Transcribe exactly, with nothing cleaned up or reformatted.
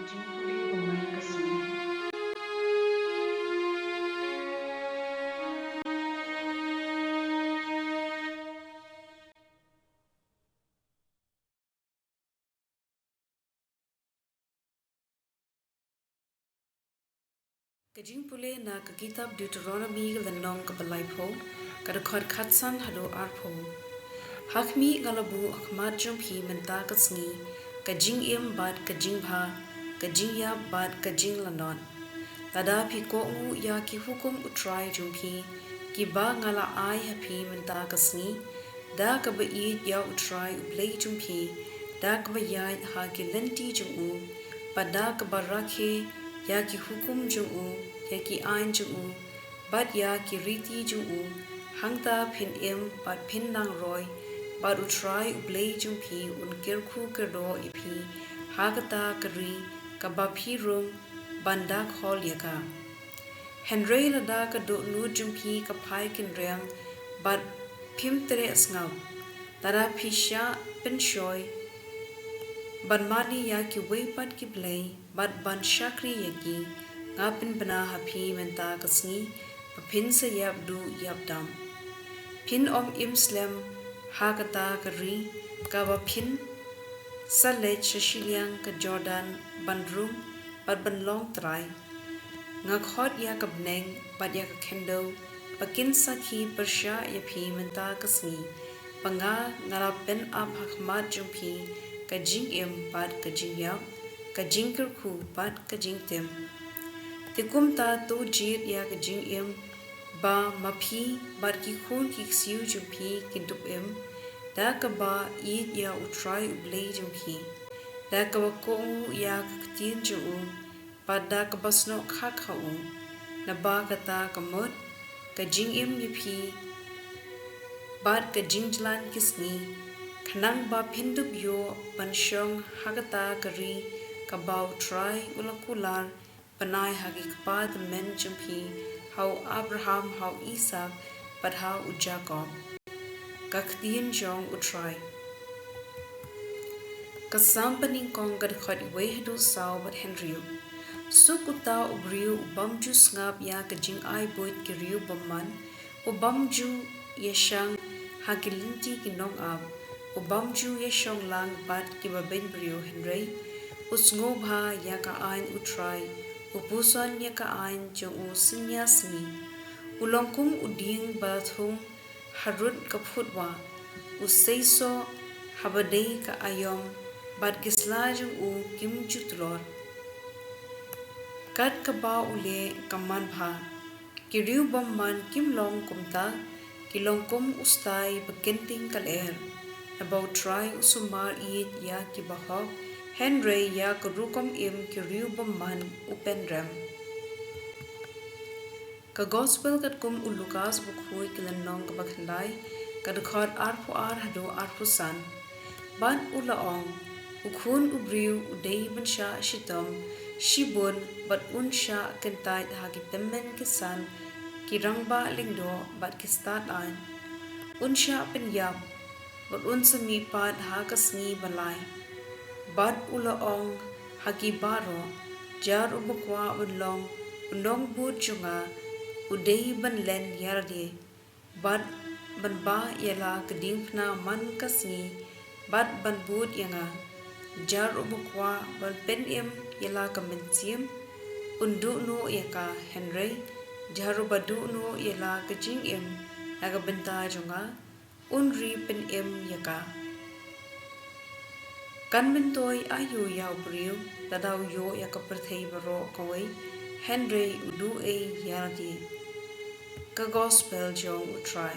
Jingpule ba man ka sngi. Ka jingpule na ka kitab Deuteronomi ka lynnong kaba laiphew, ka dkhot khatsan haduh arphew. Ha khmih nga la buh ha khmat jong phi mynta ka sngi ka jingim bad ka jingbha, ka jingïap bad ka jinglanot. Lada phi kohnguh ïa ki hukum U Trai jong phi, kiba nga la ai ha phi mynta ka sngi, da kaba ïeit ïa U Trai U Blei jong phi, da kaba ïaid ha ki lynti jong u, bad da kaba rakhe ïa ki hukum jong u, ïa ki aiñ jong u, bad ïa ki riti jong u, hangta phin im bad phin nang roi, bad U Trai U Blei jong phi un kyrkhu kyrdoh ïa phi ha kata ka ri kaba phi rung ban da khol ïa ka. Hynrei lada ka dohnud jong phi ka phai kynriang bad phim treh sngap, lada phi shah pynshoi ban mane ïa kiwei pat ki blei bad ban shakri ïa ki, nga pynbna ha phi mynta ka sngi ba phin sa ïap duh ïap dam. Phin ym im slem ha kata ka ri kaba phin sa leit sha shiliang ka Jordan ban rung bad ban long trai. Nga khot ïa ka bneng bad ïa ka khyndew ba kin sakhi pyrshah ïa phi mynta ka sngi, ba nga, nga la pynap ha khmat jong phi ka jingim bad ka jingïap, ka jingkyrkhu bad ka jingtim. Te kumta to jied ïa ka jingim ba ma phi bad ki khun ki ksiew jong phi kin dup im, da kaba ïeit ïa U Trai U Blei jong phi, da kaba kohnguh ïa ka ktien jong u, bad da kaba snoh khak ha u. Naba kata ka mut ka jingim ïa phi bad ka jingjlan ki sngi, khnang ba phin dup ïoh ban shong ha kata ka ri kaba U Trai u la kular ban ai ha ki kpa tymmen jong phi, ha u Abraham, ha u Isaak bad ha u Jakob. Ka ktien jong U Trai. Ka Salm banyngkong ka dkhot wei haduh saw bad hynriew. Suk uta u briew u bym ju sngap ïa ka jingai buit ki riew bymman, u bym ju ïashang ha ki lynti ki nongap, u bym ju ïashong lang bad kiba beiñ briew, hynrei u sngewbha ïa ka aiñ U Trai, u puson ïa ka aiñ jong u synñia sngi. U long kum u dieng ba thung harud ka phutwa, u seisoh haba dei ka aïom, bad ki sla jong u kim ju tlor. Kat kaba u leh ka man bha. Ki riew bymman kim long kumta, ki long kum u stai ba kynting ka lyer. Naba U Trai u sumar ïeit ïa kiba hok, hynrei ïa ka rukom im ki riew bymman u pynrem. Ka Gospel katkum u Lukas, u khuid, ka lynnong kaba khyndai, ka dkhot arphew ar haduh arphew san. Bad u la ong, U Khun u briew u dei ban shah shitom shibun, bad un shah kyntait ha ki tymmen ki san, ki rangbah lyngdoh bad ki stad aiñ. Un shah pynïap, bad un sa mihpat ha ka sngi ba lai. Bad u la ong ha ki baroh, jar uba kwah ban long u nongbud jong nga, u dei ban len ïalade, bad ban bah ïa la ka diengphna man ka sngi, bad ban bud ïa nga. Jar uba kwah ban pynim ïa la ka mynsiem, un duh noh ïa ka, hynrei jar uba duh noh ïa la ka jingim na ka bynta jong nga, un ri pynim ïa ka. Kan myntoi aïu ïa u briew, lada u ïoh ïa ka pyrthei baroh kawei, hynrei u duh ei ïalade. Ka Gospel jong U Trai.